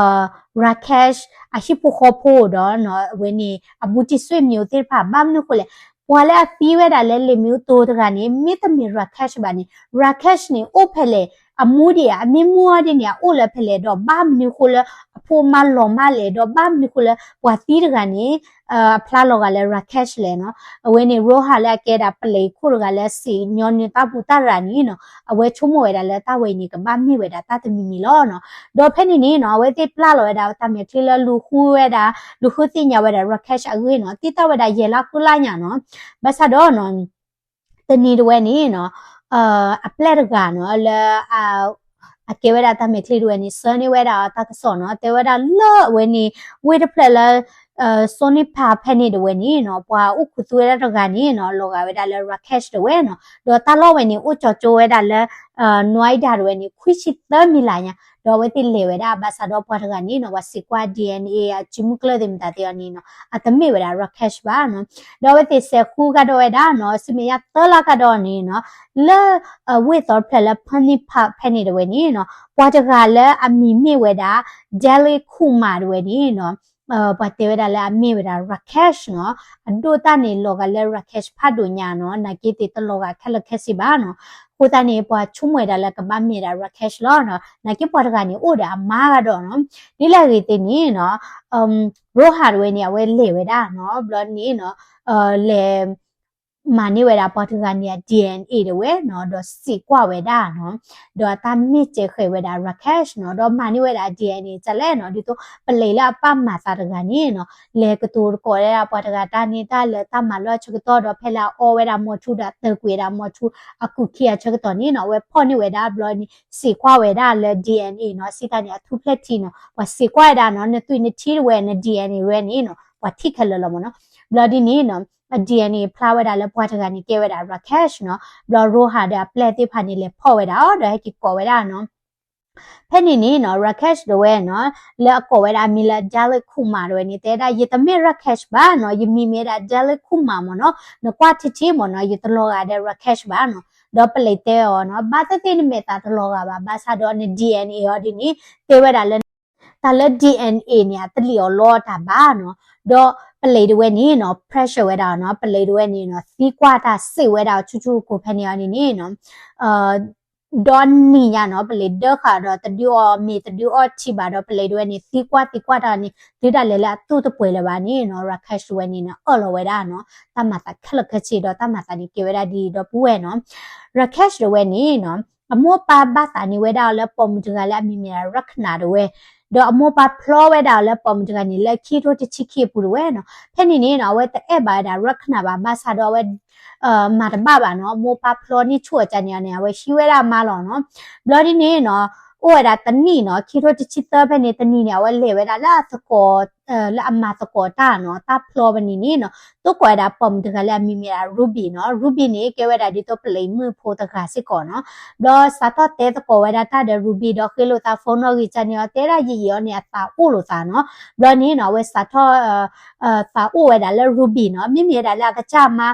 Rakesh အဟံၣ်ဖိဃီဖိဒီးနီၤ အဝဲန့ၣ် အဘူးတံၢ်ဆွေမျိုးသ့ၣ်တဖၣ် ဘၣ်မနုၤဃိလဲၣ်, ပှၤလၢအသံဝဲဒၣ်လၢလံာ်မ့ၣ်အူတိၤတဂၤန့ၣ် မ့တမ့ၢ် Rakesh ဘၣ်န့ၣ် Rakesh န့ၣ် အိၣ်ဖဲလဲၣ်, အမူဒံးဧါ, အမ့ၢ်မူအီၤဒ်န့ၣ် အအိၣ်လၢဖဲလဲၣ်, ဒီးဘၣ်မနုၤဃိလၢအဖိအမါလီၤမၢ်လဲၣ်, ဒီးဘၣ်မနုၤဃိလၢပှၤသံတဂၤန့ၣ် အဖျါလီၤဂာ်လၢ Rakesh လဲၣ်နီၤ. အဝဲန့ၣ် Rohan လၢအကဲဒၣ်ပလံးခိၣ်တဂၤလၢစံၣ်ညီနုၢ်သးပူၤတၢ်ရၤန့ၣ်နီၤ, အဝဲဆိကမိၣ်ဝဲဒၣ်လၢတၢ်ဝဲအံၤန့ၣ် ကဘၣ်မ့ၢ်ဝဲဒၣ်တၢ်တမံၤမံၤလီၤနီၤ. ဒီးဖဲန့ၣ်န့ၣ်နီၤ အဝဲသ့ၣ်ပျၢ်လီၤဝဲဒၣ်တၢ်မဲာ်ချံလၢလူၤဃုဝဲဒၣ်, လူၤဃုသ့ၣ်ညါဝဲဒၣ် Rakesh အဂ့ၢ်နီၤ, သံတၢ်ဝဲဒၣ်ယဲၢ်လါဃုလါညါနီၤ. ဘၣ်ဆၣ်ဒီးနီၤ တနံၤတဝဲန့ၣ်နီၤ အပျဲၢ်တဂၤနီၤ လၢ အကဲဝဲဒၣ်တၢ်မဲာ်ချံတဝဲန့ၣ် ဆှၢန့ၢ်ဝဲဒၣ်တၢ်ကစီၣ်နီၤ, တဲဝဲဒၣ်လၢအဝဲန့ၣ် ဝ့ၢ်တဖျၢၣ်လၢ Sonipat ဖဲန့ၣ်တဝဲန့ၣ်နီၤ ပှၤအိၣ်ခူသူၣ်ဝဲဒၣ်တဂၤန့ၣ်နီၤ လီၤဂာ်ဝဲဒၣ်လၢ Rakesh တဝဲနီၤ, ဒီးတၢ်လီၢ်ဝဲန့ၣ် အိၣ်ကၠီၤကၠိဝဲဒၣ်လၢ Noida တဝဲန့ၣ် ခွံဆံသၢမံၤလၢညါ, ဒီးအဝဲသ့ၣ်လဲၤဝဲဒၣ် ဘၣ်ဆၣ်ဒီးပှၤတဂၤန့ၣ်နီၤ ပှၤစံးကွၢ် DNA အစုမုၢ်ကျၢၢ်သ့ၣ်မတၤသ့ၣ်အီၤန့ၣ်နီၤ အတမ့ၢ်ဝဲဒၣ် Rakesh ဘၣ်နီၤ. ဒီးအဝဲသ့ၣ်စဲးဃုကဒီးဝဲဒၣ်နီၤ ဆူမဲာ်ညါသၢလါကဒီးန့ၣ်နီၤ လၢ ဝ့ၢ်သီတဖျၢၣ်လၢ Panipat ဖဲန့ၣ်တဝဲန့ၣ်နီၤ ပှၤတဂၤလၢအမံၤမ့ၢ်ဝဲဒၣ် Dilip Kumar တဝဲန့ၣ်နီၤ ပှၤတဲဝဲဒၣ်လၢအမ့ၢ်ဝဲဒၣ် Rakesh နီၤ, အဒိၣ်တၢ်န့ၣ် လီၤဂာ်လၢ Rakesh ဖးဒိၣ်ညါနီၤ, နာ်က့သ့ၣ်တလီၤဂာ်ခဲလၢာ်ခဲဆ့ဘၣ်နီၤ. အဃိသတးန့ၣ် ပှၤဆိကမိၣ်ဝဲဒၣ်လၢကဘၣ်မ့ၢ်ဒၣ် Rakesh လီၤနီၤ, နာ်က့ပှၤတဂၤန့ၣ် အိၣ်ဒီးအမါကဒီးနီၤ. ဒ်လဲၣ်ဂ့ၤသ့ၣ်န့ၣ်နီၤ Rohan တဝဲန့ၣ် အဝဲလဲၤဝဲဒၣ်နီၤ, ဘျီန့ၣ်နီၤ လဲၤ မၤန့ၢ်ဝဲဒၣ်ပှၤတဂၤန့ၣ် DNA တဝဲနီၤ, ဒီးစံးကွၢ်ဝဲဒၣ်နီၤ, ဒီးတၢ်မ့ၢ်စဲးဃဲးဝဲဒၣ် Rakesh နီၤ, ဒီးမၤန့ၢ်ဝဲဒၣ် DNA တလဲၣ်နီၤ, ဒ်သိးပလံးလၢအပၢ်မၤသးတဂၤန့ၣ်နီၤ, လဲၤကတိၤတကိးဝဲဒၣ်ပှၤတဂၤတၢ်န့ၢ်တၢ်လၢ တၢ်မၤလၢအဆၢကတီၢ်ဒီး ဖဲလၢအအီဝဲဒၣ်မီၤထူဒီးအတၢၢ်ကွံာ်ဝဲဒၣ်မီၤထူ အကူာ်ခံအဆၢကတီၢ်န့ၣ်နီၤ, အဝဲဖီၣ်န့ၢ်ဝဲဒၣ်ဘျီန့ၣ် စံးကွၢ်ဝဲဒၣ်လၢ DNA နီၤ, စံးတၢ်န့ၣ် အထူၣ်ဖျဲၣ်ထံနီၤ, ပှၤစံးကွၢ်ဝဲဒၣ်နီၤ, နသွံၣ်နထံတဝဲ န DNA တဝဲန့ၣ်နီၤ, ပှၤထံၣ်ခဲလၢာ်လီၤမ့ၢ်နီၤ. ဘျီဒ်န့ၣ်နီၤ DNA ဖျါဝဲဒၣ်လၢပှၤတဂၤန့ၣ် ကဲဝဲဒၣ် Rakesh နီၤ, ဘျီ Rohan ဒီးအပျဲၢ်သ့ၣ်တဖၣ်န့ၣ် လဲၤဖီၣ်ဝဲဒၣ်အီၤ ဒီးဟဲက့ၤကိးဝဲဒၣ်နီၤ. ဖဲန့ၣ်န့ၣ်နီၤ Rakesh တဝဲနီၤ လၢအကိးဝဲဒၣ်အမံၤလၢ Dilip Kumar တဝဲန့ၣ် တဲဝဲဒၣ် ယတမ့ၢ် Rakesh ဘၣ်နီၤ, ယမံၤမ့ၢ်ဝဲဒၣ် Dilip Kumar မ့ၢ်နီၤ, နကွၢ်ထံထံမ့ၢ်နီၤ, ယတလီၤဂာ်ဒီး Rakesh ဘၣ်နီၤ. ဒီးပလံးတဲအီၤနီၤ, ဘၣ်သ့ၣ်သ့ၣ်နမဲာ်သးတလီၤဂာ်ဘၣ်, ဘၣ်ဆၣ်ဒီးန DNA အီၤဒ်န့ၣ် တဲဝဲဒၣ်လၢ တၢ်လၢ DNA န့ၣ် အတလံၣ်အီၤလီတၢ်ဘၣ်နီၤ. ဒီးပလံးတဝဲန့ၣ်နီၤ pressure ဝဲဒၣ်နီၤ, ပလံးတဝဲန့ၣ်နီၤ သံကွၢ်တၢ်စံးဝဲဒၣ်ဆူၣ်ဆူၣ်ကိၢ်ဖဲန့ၣ်အီၤန့ၣ်နီၤ ဒီနံၤညါနီၤ ပလံးဒၢဃာ်ဒီးတဒုအီၣ်မ့ၤတဒုအီၣ်ထံဘၣ်ဒီး ပလံးတဝဲန့ၣ် သံကွၢ်သံကွၢ်တၢ်န့ၣ် တုၤဒၣ်လဲာ်လၢအတူၢ်တပှဲၤလၢၤဘၣ်န့ၣ်နီၤ Rakesh တဝဲန့ၣ်နီၤ အၢၣ်လီၤဝဲဒၣ်နီၤ တၢ်မၤသးခဲလၢာ်ခဲဆ့ဒီးတၢ်မၤသးန့ၣ်ကဲဝဲဒၣ်ဒ်ဒီပုၢ်ဝဲၢ်နီၤ Rakesh တဝဲန့ၣ်နီၤ အမိၢ်ပၢ်ဘၣ်သးန့ၢ်ဝဲဒၣ်အီၤလၢပိာ်မုၣ်တဂၤလၢအမံၤမ့ၢ်ဒၣ် Rakhna တဝဲ ဒီးအမိၢ်ပၢ်ဖျီဝဲဒၣ်အီၤလၢပိာ်မုၣ်တဂၤန့ၣ် လၢခံကထိတဆံခံအပူၤတဝဲနီၤ. ဖဲန့ၣ်န့ၣ်နီၤ အဝဲတအဲၣ်ဘၣ်ဝဲဒၣ် Rakhna ဘၣ် ဘၣ်ဆၣ်ဒီးအဝဲ မၤတဘၣ်ဘၣ်နီၤ အမိၢ်ပၢ်ဖျီန့ၢ်ဆူၣ်အီၤကန့ၣ်န့ၣ် အဝဲဟံးဝဲဒၣ်အမါလီၤနီၤ. ဘျီဒ်န့ၣ်နီၤ အိၣ်ဝဲဒၣ်တနံၣ်နီၤ ခံကထိတဆံသၢဖဲန့ၣ် တနံၣ်န့ၣ် အဝဲလဲၤဝဲဒၣ်လၢအသကိး လၢအမၤသကိးတၢ်နီၤ တၢ်ဖျီဖဲန့ၣ်န့ၣ်နီၤ တိကိးဝဲဒၣ်ပိာ်မုၣ်တဂၤလၢအမံၤမ့ၢ်ဒၣ် Ruby နီၤ. Ruby န့ၣ် ကဲဝဲဒၣ်ဒ်သိးပလံးမုၣ်ဖိတဂၤစ့ၢ်ကီးနီၤ. ဘျီစးထီၣ်တဲသကိးဝဲဒၣ်တၢ်ဒီး Ruby ဒီးဃ့လိာ်သး phone နီၣ်ဂံၢ်ကန့ၣ်အီၤ တဲဒၣ်ယံာ်ယံာ်အီၤန့ၣ် အသးအိၣ်လိာ်သးနီၤ. ဘျီန့ၣ်နီၤ အဝဲစးထီၣ် သးအိၣ်ဝဲဒၣ်လၢ Ruby နီၤ. မ့မ့ၢ်ဝဲဒၣ်လၢအကစၢ်မါ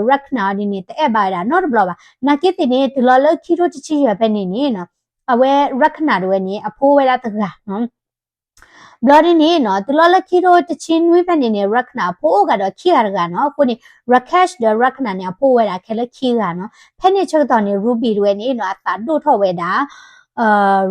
Rakhna အီၤဒ်န့ၣ် တအဲၣ်ဘၣ်ဝဲဒၣ်နီတဘျီဘၣ်. နာ်က့သ့ၣ်န့ၣ် တုၤလီၤလၢခံကထိတဆံယဲၢ်ဖဲန့ၣ်န့ၣ်နီၤ အဝဲ Rakhna တဝဲန့ၣ် အဖိအိၣ်ဝဲဒၣ်တဂၤနီၤ. ဘျီဒ်န့ၣ်နီၤ တုၤလီၤလၢခံကထိတဆံနွံဖဲန့ၣ်န့ၣ် Rakhna အဖိအိၣ်ကဒီးခံဂၤတဂၤနီၤ. အဃိန့ၣ် Rakesh ဒီး Rakhna န့ၣ် အဖိအိၣ်ဝဲဒၣ်ခဲလၢာ်ခံဂၤနီၤ. ဖဲန့ၣ်ဆၢကတီၢ်န့ၣ် Ruby တဝဲန့ၣ်နီၤ အသးဒိၣ်ထီၣ်ဝဲဒၣ်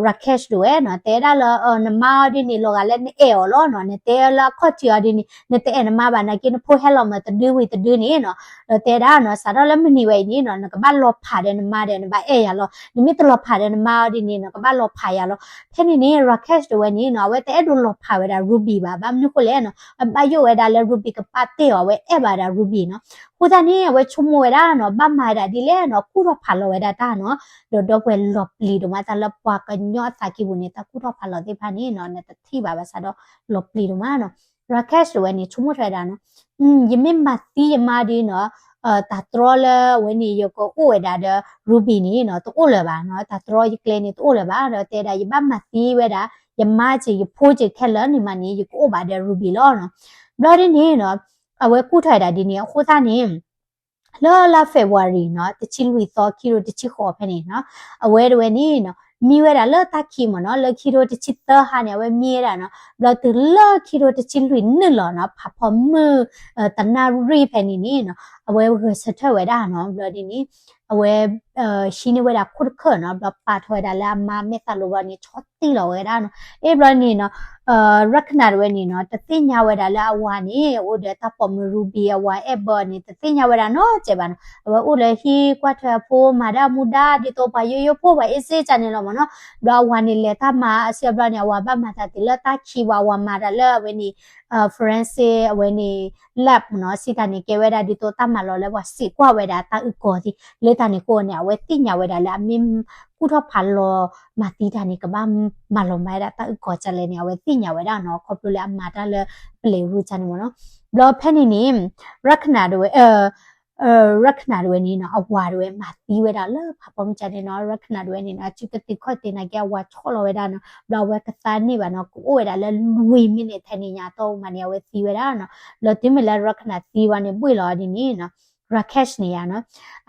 Rakesh တဝဲနီၤ တဲဒၣ်လၢ နမါအီၤဒ်န့ၣ် လီၤဂာ်လၢနအဲၣ်အီၤလီၤနီၤ. နတဲလၢအခီၣ်ထံးအီၤဒ်န့ၣ် နတအဲၣ်နမါဘၣ် နာ်က့နဖိဟဲလီၤမၤတဒုဝံၤတဒုန့ၣ်နီၤ. ဒီးတဲဒၣ်နီၤ စးထီၣ်လၢမုၢ်နံၤဝဲအံၤန့ၣ်နီၤ နကဘၣ်လီၤဖးဒီးနမါဒီး နဘၣ်အဲၣ်ယၤလီၤ. နမ့ၢ်တလီၤဖးဒီးနမါအီၤဒ်န့ၣ်နီၤ ကဘၣ်လီၤဖးယၤလီၤ. ဖဲန့ၣ်န့ၣ် Rakesh တဝဲန့ၣ်နီၤ အဝဲတအဲၣ်ဒိးလီၤဖးဝဲဒၣ် Ruby ဘၣ်. ဘၣ်မနုၤဃိလဲၣ်နီၤ အဘၣ်ယိၣ်ဝဲဒၣ်လၢ Ruby ကပာ်တ့ၢ်အီၤ အဝဲအဲၣ်ဘၣ်ဝဲဒၣ် Ruby နီၤ. အဃိသတးန့ၣ် အဝဲဆိကမိၣ်ဝဲဒၣ်နီၤ ဘၣ်မၤဝဲဒၣ်ဒ်လဲၣ်နီၤ ကူၣ်ထီၣ်ဖးလီၤဝဲဒၣ်တၢ်နီၤ. ဒီးဒီပုၢ်ဝဲၢ်လီၤပျံၤဒိၣ်မး တၢ်လၢပှၤကညီအသးကံၢ်ပူၤန့ၣ် တၢ်ကူၣ်ထီၣ်ဖးလီၤသ့ၣ်တဖၣ်န့ၣ်နီၤ နတထံၣ်ဘၣ်ဘၣ်ဆၣ်ဒီး လီၤပျံၤဒိၣ်မးနီၤ. Rakesh တဝဲန့ၣ် ဆိကမိၣ်ထီၣ်ဝဲဒၣ်နီၤ ယမ့ၢ်မၤသံယမါဒီးနီၤ တၢ်တြီလၢအဝဲန့ၣ် ယကအိၣ်ဝဲဒၣ်ဒီး Ruby န့ၣ်နီၤ တအိၣ်လၢၤဘၣ်နီၤ. တၢ်တြီယကျဲန့ၣ် တအိၣ်လၢၤဘၣ် ဒီးတဲဒၣ် ယဘၣ်မၤသံဝဲဒၣ် ယမါက့ၤ ယဖိက့ၤခဲလၢာ်န့ၣ်မးန့ၣ် ယကအိၣ်ဘၣ်ဒီး Ruby လီၤနီၤ. ဘျီဒ်န့ၣ်နီၤ အဝဲကူၣ်ထီၣ်ဝဲဒၣ်ဒ်န့ၣ် အဃိသတးန့ၣ် လၢလါ February နီၤ တဆံလွံၢ်သီ ခံကထိတဆံဃိးဖဲန့ၣ်နီၤ အဝဲတဝဲန့ၣ်နီၤ မံဝဲဒၣ်လၢတၢ်ခံးမ့ၢ်နီၤ လၢခံကထိတဆံသၢဟါန့ၣ် အဝဲမံဝဲဒၣ်နီၤ. ဘျီတုၤလၢခံကထိတဆံလွံၢ်နုာ်လီၤနီၤ ဖးဖီမုၢ် တနၣ်ရံၣ်ဖဲန့ၣ်န့ၣ်နီၤ အဝဲဂဲၤဆၢထၢၣ်ဝဲဒၣ်နီၤ. ဘျီဒ်န့ၣ် အဝဲ ဟံးန့ၢ်ဝဲဒၣ်ခိၣ်တခၢၣ်နီၤ ဘျီပာ်ထီၣ်ဝဲဒၣ်လၢအမါမဲာ်သၣ်လိၤဘျီန့ၣ် ဆီၣ်တံၢ်လီၤဝဲဒၣ်နီၤ. အ့ၣ် ဘျီန့ၣ်နီၤ Rakhna တဝဲန့ၣ်နီၤ တသ့ၣ်ညါဝဲဒၣ်လၢအဝၤန့ၣ် အိၣ်ဒီးတၢ်ပိာ်မုၣ် Ruby အဝၤအဲၣ်ဘၢန့ၣ် တသ့ၣ်ညါဝဲဒၣ်နီတစဲးဘၣ်နီၤ. အဝဲအိၣ်လၢဟံၣ်ကွၢ်ထွဲအဖိ မၤဒၣ်မူဒါ ဒ်သိးပှၤယိယိဖိ ပှၤအ့စ့ကန့ၣ်လီၤမ့ၢ်နီၤ. ဘျီအဝၤန့ၣ်လဲၤတၢ်မၤအစံးဘျီန့ၣ် အဝၤဘၣ်မၤတၢ်တုၤလၢတၢ်ခံးဘၣ် အဝၤမၤတၢ်လၢအဝဲန့ၣ် forensic အဝဲန့ၣ် lab နီၤ စံးတၢ်န့ၣ် ကဲဝဲဒၣ်ဒ်သိးတၢ်မၤလီၤလၢပှၤစံးကွၢ်ဝဲဒၣ်တၢ်အုၣ်ကီၤသ့ၣ် လၢတၢ်န့ၣ်အဃိန့ၣ် အဝဲသ့ၣ်ညါဝဲဒၣ်လၢအမ့ၢ်ကူၣ်ထီၣ်ဖးလီၤမၤသံတၢ်န့ၣ် ကဘၣ်မၤလီၤမၤဝဲဒၣ်တၢ်အုၣ်ကီၤကလဲၣ်န့ၣ် အဝဲသ့ၣ်ညါဝဲဒၣ်နီၤ ခီဖျိလၢအမၤတၢ်လၢပလံးရူၢ်ကန့ၣ်မ့ၢ်နီၤ. ဘျီဖဲန့ၣ်န့ၣ် Rakhna တဝဲ Rakhna တဝဲန့ၣ်နီၤ အဝၤတဝဲမၤသံဝဲဒၣ်လၢဖးဖီမုၢ်ကန့ၣ်နီၤ. Rakhna တဝဲန့ၣ်နီၤ အစုကသံၣ်ခီၣ်သ့ၣ်နာ်က့ အဝၤဆီၣ်လီၤဝဲဒၣ်နီၤ. ဘျီအဝဲကသါန့ၢ်ဘၣ်နီၤ ကအိၣ်ဝဲဒၣ်လၢလွံၢ် minute ထဲန့ၣ်ညါတီၢ်မးန့ၣ် အဝဲသံဝဲဒၣ်နီၤ. ဘျီတုၤမ့ၢ်လၢ Rakhna သံဝဲန့ၣ် ဘှ့ၣ်လီၤဒ်န့ၣ်နီၤ Rakesh န့ၣ်ယါနီၤ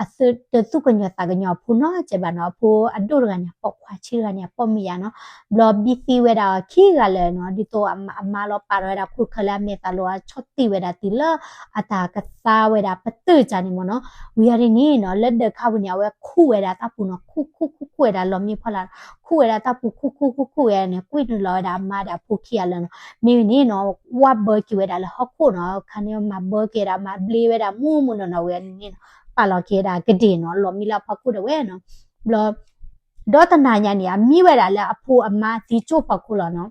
အသုတသူၣ်ကညီၤသးကညီၤအဖိနီတစဲးဘၣ်နီၤ. အဖိအဒိၣ်တဂၤန့ၣ် ပိာ်ခွါဆံးတဂၤန့ၣ် အပိာ်မုၣ်ယါနီၤ. ဘျီဘံၣ်သံဝဲဒၣ်အီၤခံဂၤလၢာ်နီၤ ဒ်သိးအမါလီၤပာ်ထီၣ်ဝဲဒၣ်ခိၣ်တခၢၣ်လၢအမဲာ်သၣ်လိၤ အဆီၣ်တံၢ်ဝဲဒၣ်တုၤလၢအတၢ်ကသါဝဲဒၣ်ပတုာ်ကန့ၣ်မ့ၢ်နီၤ. ဝံၤအီၤဒ်န့ၣ်နီၤ လၢဒၢးခါပူၤန့ၣ် အဝဲခူၣ်ဝဲဒၣ်တၢ်ပူၤနီၤ ခူၣ်ခူၣ်ခူၣ်ခူၣ်ဝဲဒၣ်လီၤမံဖီလာ် ခူၣ်ဝဲဒၣ်တၢ်ပူၤခူၣ်ခူၣ်ခူၣ်ခူၣ်ဝဲန့ၣ် ကွံာ်နုာ်လီၤဝဲဒၣ်အမါဒီးအဖိခံဂၤလၢာ်နီၤ. မ့ၢ်ဝံၤန့ၣ်နီၤ ဝၢ်ဘၢက့ၤဝဲဒၣ်လၢဟီၣ်ခိၣ်နီၤ ခါန့ၣ်မၤဘၢက့ၤဒၣ် မၤဘျ့ဝဲဒၣ်မူမူနီၢ်နီၢ်ဝံၤန့ၣ်နီၤ ပာ်လီၤက့ၤဝဲဒၣ်ကဒ့ၣ်နီၤ လီၤမံလၢအဖီခိၣ်ဒၣ်ဝဲနီၤ. ဘျီ ဒီတနၤညါန့ၣ် အမံဝဲဒၣ်လၢအဖိအမါသံကၠိၣ်ဖီခိၣ်လီၤနီၤ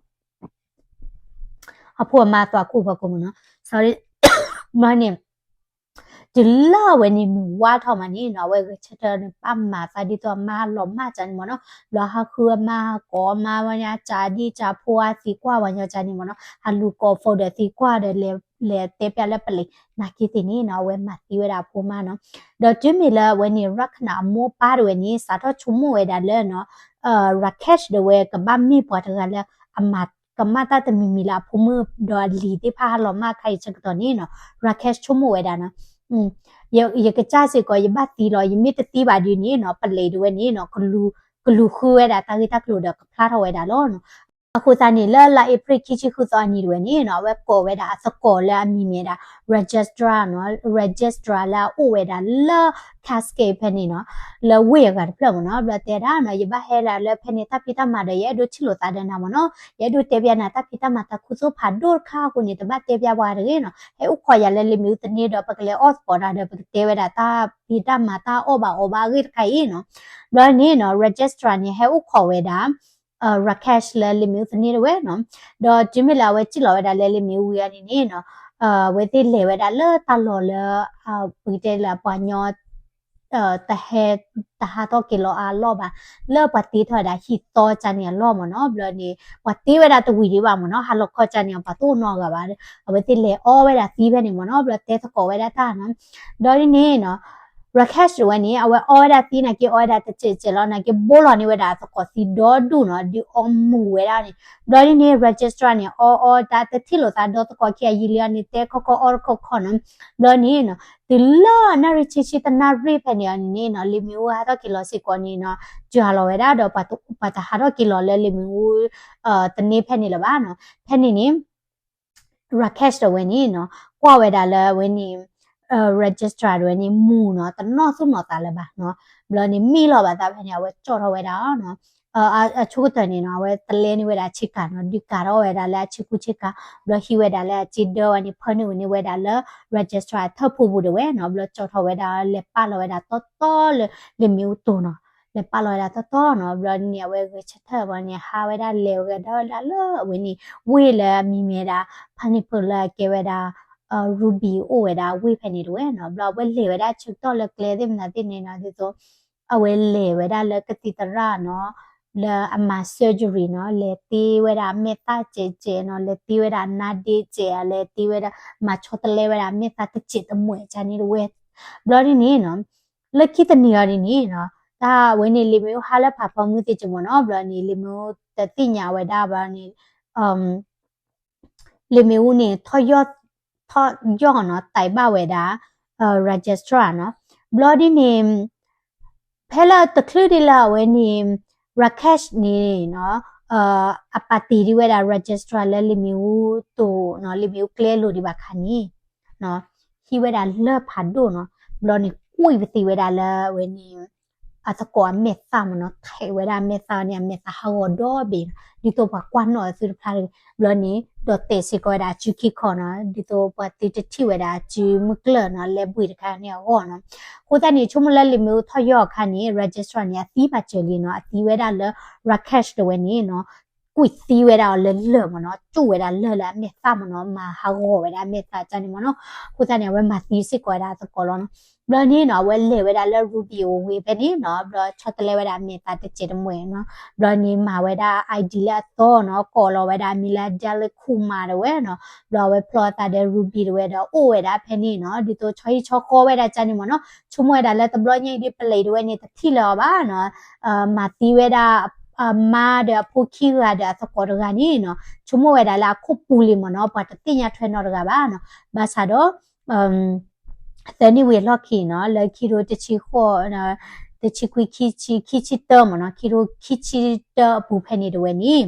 အဖိအမါသွါခိၣ်ဖီခိၣ်မ့ၢ်နီၤ sorry ဘျီန့ၣ် တုၤလၢအဝဲန့ၣ်မုၢ်ဝါထီၣ်မးန့ၣ်နီၤ အဝဲဂဲၤဆၢထၢၣ်န့ၣ် ပာ်မၤသးဒ်သိးအမါလီၤမၢ်ကန့ၣ်မ့ၢ်နီၤ. ဘျီဟးဃုအမါ ကိးအမါဝဲန့ၣ် အကၢ်ဒံကၢ်ဖိအသံကွၢ်ဝဲညီကန့ၣ်မ့ၢ်နီၤ ဟးလူၤကိးဖိဒီးသံကွၢ်ဒီး လဲၤတဲပျးလၢပလံး နာ်က့သ့ၣ်န့ၣ်နီၤ အဝဲမၤသံဝဲဒၣ်အဖိမါနီၤ. ဒီးတုၤမ့ၢ်လၢအဝဲန့ၣ် Rakhna အမိၢ်ပၢ်တဝဲန့ၣ် စးထီၣ်ဆိကမိၣ်ဝဲဒၣ်လၢနီၤ Rakesh တဝဲကဘၣ်မ့ၢ်ပှၤတဂၤလၢ အမၤကမၣ်တၢ်တမံၤမံၤလၢအဖိမုၣ်ဒီးအလံၤသ့ၣ်တဖၣ်ဟးလီၤမၢ်အခါအံၤဆၢကတီၢ်န့ၣ်နီၤ Rakesh ဆိကမိၣ်ဝဲဒၣ်နီၤ ယကစၢ်စ့ၢ်ကီး ယဘၣ်သံလီၤ ယမ့ၢ်တသံဘၣ်ဒ်န့ၣ်နီၤ ပလံးတဝဲန့ၣ်နီၤ ကလူၤဃုဝဲဒၣ်တၢ်ဂ့ၢ်တၢ်ကျိၤဒီးကဖျါထီၣ်ဝဲဒၣ်လီၤနီၤ. အဃိသတးန့ၣ် လၢလါအ့ဖြ့ၣ်ခံဆံဃုသီအနံၤတဝဲန့ၣ်နီၤ အဝဲကိးဝဲဒၣ်အသကိးလၢအမံၤမ့ၢ်ဒၣ် registrar နီၤ registrar လၢအအိၣ်ဝဲဒၣ်လၢ Cascade ဖဲန့ၣ်နီၤ လၢဝ့ၢ်အဂၤတဖျၢၣ်မ့ၢ်နီၤ ဘျီတဲဒၣ်နီၤ ယဘၣ်ဟဲဒၣ်လၢဖဲန့ၣ်တၢ်ဖံးတၢ်မၤဒီး ယအဲၣ်ဒိးထံၣ်လိာ်သးဒီးနၤမ့ၢ်နီၤ ယအဲၣ်ဒိးတဲပျးနၤတၢ်ဖံးတၢ်မၤတၢ်ခူသူၣ်ဖးဒိၣ်တခါအဃိန့ၣ် တဘၣ်တဲပျးပှၤတဂ့ၤနီၤ ဟဲအိၣ်ခိးယၤလၢလံာ်မ့ၣ်အူသန့ဒီး ပကလဲၤအီၣ်သကိးတၢ်ဒီး ပကတဲဝဲဒၣ်တၢ်ဖံးတၢ်မၤတၢ်အီၣ်ဘၣ်အီဘၣ်အဂ့ၢ်တခါအံၤနီၤ ဘျီန့ၣ်နီၤ registrar န့ၣ် ဟဲအိၣ်ခိးဝဲဒၣ် Rakesh လၢလံာ်မ့ၣ်အူသန့တဝဲနီၤ ဒီးတုၤမ့ၢ်လၢအဝဲစံၣ်လီၤဝဲဒၣ်လၢလံာ်မ့ၣ်အူဝံၤအံၤန့ၣ်နီၤ အဝဲသ့ၣ်လဲၤဝဲဒၣ်လၢတၢ်လီၢ်လၢ ပကတဲလၢပှၤညီ တဟဲ တဟးထီၣ်က့ၤလီၤအလီၢ်ဘၣ် လၢပှၤတ့ထီၣ်ဝဲဒၣ်ဟံၣ်သီကၢ်န့ၣ်အလီၢ်မ့ၢ်နီၤ ဘျီန့ၣ် ပှၤတ့ဝဲဒၣ်တဝံၤဒံးဘၣ်မ့ၢ်နီၤ ဟါလီၤခီကၢ်န့ၣ် ပှၤတအိၣ်နီတဂၤဘၣ် အဝဲသ့ၣ်လဲၤအီဝဲဒၣ်သံဖဲန့ၣ်မ့ၢ်နီၤ ဘျီတဲသကိးဝဲဒၣ်တၢ်နီၤ ဘျီဒ်န့ၣ်နီၤ Rakesh တဝဲန့ၣ် အဝဲအီဝဲဒၣ်သံနာ်က့ အီဝဲဒၣ်တစဲးစဲးလီၤ နာ်က့ဘိလီၤန့ၢ်ဝဲဒၣ်အသကိးသံဒီဒူၣ်နီၤ ဒုးအီမူၤဝဲဒၣ်န့ၣ် ဘျီဒ်န့ၣ် registrar န့ၣ် အီအီတၢ်တထံၣ်လိာ်သးဒီသကိးခံအယံာ်လံအီၤန့ၣ် တဲခီခီအီတခီခီနီၤ ဘျီန့ၣ်နီၤ တုၤလၢနၣ်ရံၣ်ဆံဆံတနၣ်ရံၣ်ဖဲန့ၣ်အီၤန့ၣ်နီၤ လံာ်မ့ၣ်အူဟးထီၣ်က့ၤလီၤစ့ၢ်ကီးန့ၣ်နီၤ စှၤလီၤဝဲဒၣ်ဒီး ပှၤတဟးထီၣ်က့ၤလီၤလၢလံာ်မ့ၣ်အူ သန့ဖဲန့ၣ်လၢၤဘၣ်နီၤ ဖဲန့ၣ်န့ၣ် Rakesh တဝဲန့ၣ်နီၤ ကွၢ်ဝဲဒၣ်လၢအဝဲန့ၣ် registrar တဝဲန့ၣ် မူၤနီၤ တနီၣ်သူၣ်နီၤသးလၢၤဘၣ်နီၤ ဘျီန့ၣ်မ့ၢ်လီၤဘၣ်သးဖဲန့ၣ် အဝဲကၠီၣ်ထီၣ်ဝဲဒၣ်နီၤ အဆိကတၢၢ်န့ၣ်နီၤ အဝဲတလဲန့ၢ်ဝဲဒၣ်အဆ့ကၤနီၤ ဒုးကၤထီၣ်ဝဲဒၣ်လၢအဆ့ကူဆ့ကၤ ဘျီဟံးဝဲဒၣ်လၢအစ့ဒၢဝဲန့ၣ် ဖၢနုာ်ဝဲန့ၢ်ဝဲဒၣ်လၢ registrar အထၢၣ်ဖူပူၤတဝဲနီၤ ဘျီကၠီၣ်ထီၣ်ဝဲဒၣ် လဲၤပာ်လီၤဝဲဒၣ်တီတီလၢလံာ်မ့ၣ်အူတိၤနီၤ လဲၤပာ်လီၤဝဲဒၣ်တီတီနီၤ ဘျီန့ၣ် အဝဲဂဲၤဆၢထၢၣ်ဘၣ်န့ၣ် ဟးဝဲဒၣ်လဲၤဝဲဒၣ်ဝဲဒၣ်လၢအဝဲန့ၣ် ဝ့ၢ်လၢအမံၤမ့ၢ်ဒၣ် ဖးနံၣ်ဖုးလၢအကဲဝဲဒၣ် Ruby အိၣ်ဝဲဒၣ်ဝ့ၢ်ဖဲန့ၣ်တဝဲနီၤ ဘျီအဝဲလဲၤဝဲဒၣ်ဆၢကတီၢ်လၢကျဲသ့ၣ်မနုၤသ့ၣ်န့ၣ်နီၤ ဒ်သိး အဝဲလဲၤဝဲဒၣ်လၢကသံၣ်သရၣ်နီၤ လၢအမၤ surgery နီၤ လဲၤတ့ဝဲဒၣ်အမဲာ်သၣ်စဲးစဲးနီၤ လဲၤတ့ဝဲဒၣ်အနါဒ့စဲး လဲၤတ့ဝဲဒၣ် မၤဆီတလဲဝဲဒၣ်အမဲာ်သၣ်တစဲးတမှဲာ်ကၢ်န့ၣ်တဝဲ ဘျီဒ်န့ၣ်နီၤ လၢခံတနံၤအံၤဒ်န့ၣ်နီၤ တၢ်ဝဲန့ၣ် လံာ်မ့ၣ်အူဟးလၢဖးဖီမုၢ်သ့ၣ်ကမ့ၢ်နီၤ ဘျီန့ၣ် လံာ်မ့ၣ်အူတသ့ၣ်ညါဝဲဒၣ်ဘၣ်န့ၣ် လံာ်မ့ၣ်အူန့ၣ် ထီၣ်ယီၢ် ထီၣ်ယီၢ်နီၤ တဲဘၣ်ဝဲဒၣ် registrar နီၤ ဘျီဒ်န့ၣ် ဖဲလၢတချုးဒ်လၢအဝဲန့ၣ် Rakesh န့ၣ်နီၤ အပာ်တ့ၢ်ဒံးဝဲဒၣ် registrar လၢလံာ်မ့ၣ်အူတိၤနီၤ လံာ်မ့ၣ်အူကျဲလိၤဒံးဘၣ်ခါန့ၣ် ဟံးဝဲဒၣ်လၢၢ်ဖးဒိၣ်နီၤ ဘျီန့ၣ် ကွံာ်ပသံးဝဲဒၣ်လၢအဝဲန့ၣ် အသကိးအမဲာ်သၣ်မ့ၢ်နီၤ ထဲးဝဲဒၣ်အမဲာ်သၣ်န့ၣ် အမဲာ်သၣ်ဟးဂီၤဒီဘ့ၣ်နီၤ ဒ်သိးပှၤကွၢ်နီၣ်အသုတဖျါတဂ့ၤ ဘျီန့ၣ် ဒီးတဲာ်စ့ၢ်ကီးဝဲဒၣ်အစုခံခီနီၤ ဒ်သိးပှၤသုတထံၣ်ဝဲဒၣ်အစုမုၢ်ကျၢၢ်နီၤ လဲၤဘှံးတခါန့ၣ်အဂီၢ်နီၤ အဃိသတးန့ၣ် ဆိကမိၣ်လၢလံာ်မ့ၣ်အူထီၣ်ယီၢ်အခါန့ၣ် registrar န့ၣ် အသံဘၣ်စၢၤလံနီၤ အသံဝဲဒၣ်လၢ Rakesh တဝဲန့ၣ်နီၤ ကွံာ်သံဝဲဒၣ်အီၤလၢလၢၢ်မ့ၢ်နီၤ ကၠူၣ်ဝဲဒၣ်လၢၢ်လၢအမဲာ်သၣ်မ့ၢ်နီၤ မၤဟးဂီၤဝဲဒၣ်အမဲာ်သၣ်ကၢ်န့ၣ်မ့ၢ်နီၤ အဃိသတးန့ၣ် အဝဲမၤသံစ့ၢ်ကီးဝဲဒၣ်အသကိးလီၤနီၤ ဘျီန့ၣ်နီၤ အဝဲလဲၤဝဲဒၣ်လၢ Ruby အဝ့ၢ်ဖဲန့ၣ်နီၤ ဘျီဆီတလဲဝဲဒၣ်အမဲာ်သၣ်တစဲးတမှဲာ်နီၤ ဘျီန့ၣ်မၤဝဲဒၣ် ID လၢအသီနီၤ ကိးလီၤဝဲဒၣ်အမံၤလၢ Dilip Kumar တဝဲနီၤ ဘျီအဝဲဖျီအသးဒီး Ruby တဝဲဒီးအိၣ်ဝဲဒၣ်ဖဲန့ၣ်နီၤ ဒ်သိးဆီဟံၣ်ဆီဃီဝဲဒၣ်ကၢ်န့ၣ်မ့ၢ်နီၤ ဆိကမိၣ်ဝဲဒၣ်လၢတဘျီညါအံၤဒ် police တဝဲန့ၣ် တထံၣ်လၢၤအီၤဘၣ်နီၤ မၤသံဝဲဒၣ် အမါဒီးအဖိခံဂၤဒီးအသကိးတဂၤန့ၣ်နီၤ ဆိကမိၣ်ဝဲဒၣ်လၢအခိၣ်ပူၤလံမ့ၢ်နီၤ ပှၤတသ့ၣ်ညါထွဲနီတဂၤဘၣ်နီၤ ဘၣ်ဆၣ်ဒီး သၢနံၣ်ဝံၤအလီၢ်ခံနီၤ လၢခံထိတဆံဃိး တဆံခွံ ခံဆံ ခံဆံတၢမ့ၢ်နီၤ ခံထိခံဆံတၢအပူၤဖဲန့ၣ်တဝဲန့ၣ်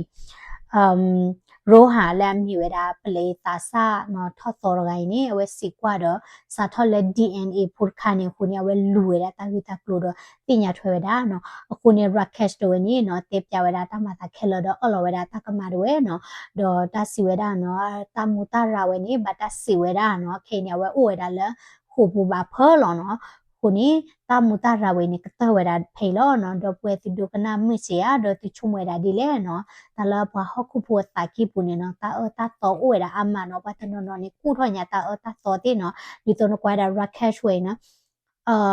ရိဟၣ်လၢအမ့ၢ်ဝဲဒၣ် police သးစၢ်နီၤ ထီၣ်သီတဂၤအံၤန့ၣ် အဝဲစံးကွၢ်ဒီး စးထီၣ်လၢ DNA ဖိတခါန့ၣ်အဃိန့ၣ် အဝဲလူၤဝဲဒၣ်တၢ်ဂ့ၢ်တၢ်ကျိၤဒီးသ့ၣ်ညါထွဲဝဲဒၣ်နီၤ အဃိန့ၣ် Rakesh တဝဲန့ၣ်နီၤ တဲပျးဝဲဒၣ်တၢ်မၤသးခဲလၢာ်ဒီး အၢၣ်လီၤဝဲဒၣ်တၢ်ကမၣ်တဝဲနီၤ ဒီးတၢ်စံးဝဲဒၣ်နီၤ တၢ်မူတၢ်ရၤဝဲန့ၣ် ဘၣ်တၢ်စံးဝဲဒၣ်နီၤ ခဲအံၤန့ၣ် အဝဲအိၣ်ဝဲဒၣ်လၢ ဃိာ်ပူၤဘၣ်ဖၢလီၤနီၤ အဃိန့ၣ် တၢ်မူတၢ်ရၤဝဲန့ၣ် ကတၢၢ်ဝဲဒၣ်ဖဲအံၤလီၤနီၤ ဒီပုၢ်ဝဲၢ်သုဒိကနၣ်မုာ်စ့ၢ်ဧါ ဒီးသုဆိကမိၣ်ဝဲဒၣ်ဒ်လဲၣ်နီၤ တၢ်လၢပှၤဟီၣ်ခိၣ်ဖိအသးကံၢ်ပူၤန့ၣ်နီၤ တၢ်အၢတၢ်သီအိၣ်ဝဲဒၣ်အါမးနီၤ ပှၤတနီၤနီၤန့ၣ် ကူၣ်ထီၣ်ညါတၢ်အၢတၢ်သီသ့ၣ်နီၤ ဒ်သိးနကွၢ်ဝဲဒၣ် Rakesh ဝဲအံ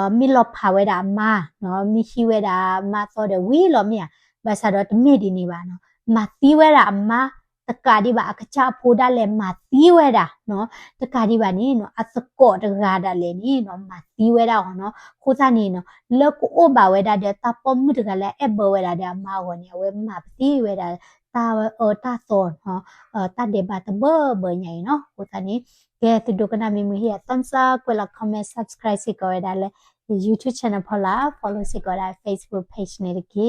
ၤနီၤ မ့ၢ်လီၤဖးဝဲဒၣ်အမါနီၤ မ့ၢ်ဟံးဝဲဒၣ်မါသီဒီးဝံၤလီၤမ့ၢ်ဧါ ဘၣ်ဆၣ်ဒီးတမ့ၢ်ဒ်န့ၣ်ဘၣ်နီၤ မၤသံဝဲဒၣ်အမါ တကးဒံးဘၣ် အကစၢ်အဖိဒၣ်လဲာ်မၤသံဝဲဒၣ်နီၤ တကးဒံးဘၣ်န့ၣ်နီၤ အသကိးတဂၤဒၣ်လဲာ်န့ၣ်နီၤ မၤသံဝဲဒၣ်အီၤနီၤ အဃိသတးန့ၣ်နီၤ လၢကအိၣ်ဘၣ်ဝဲဒၣ်ဒီးတၢ်ပိာ်မုၣ်တဂၤလၢအအဲၣ်ဘၢဝဲဒၣ်ဒီးအမါအဂီၢ်န့ၣ် အဝဲမၤပသံဝဲဒၣ် တၢ်အၢတၢ်သီနီၤ တၢ်ဒဲးဘးတဘၢဘၢညါအံၤနီၤ အဃိသတးန့ၣ် ကဲသုဒိကနၣ်မ့ၢ်မုာ်ဟ့ၣ်ယၤ thumbs up ကွဲးလီၤ comment subscribe စ့ၢ်ကီးဝဲဒၣ်လၢ YouTube channel ဖီလာ် follow စ့ၢ်ကီးဝဲဒၣ် Facebook page န့ၣ်တက့ၢ်.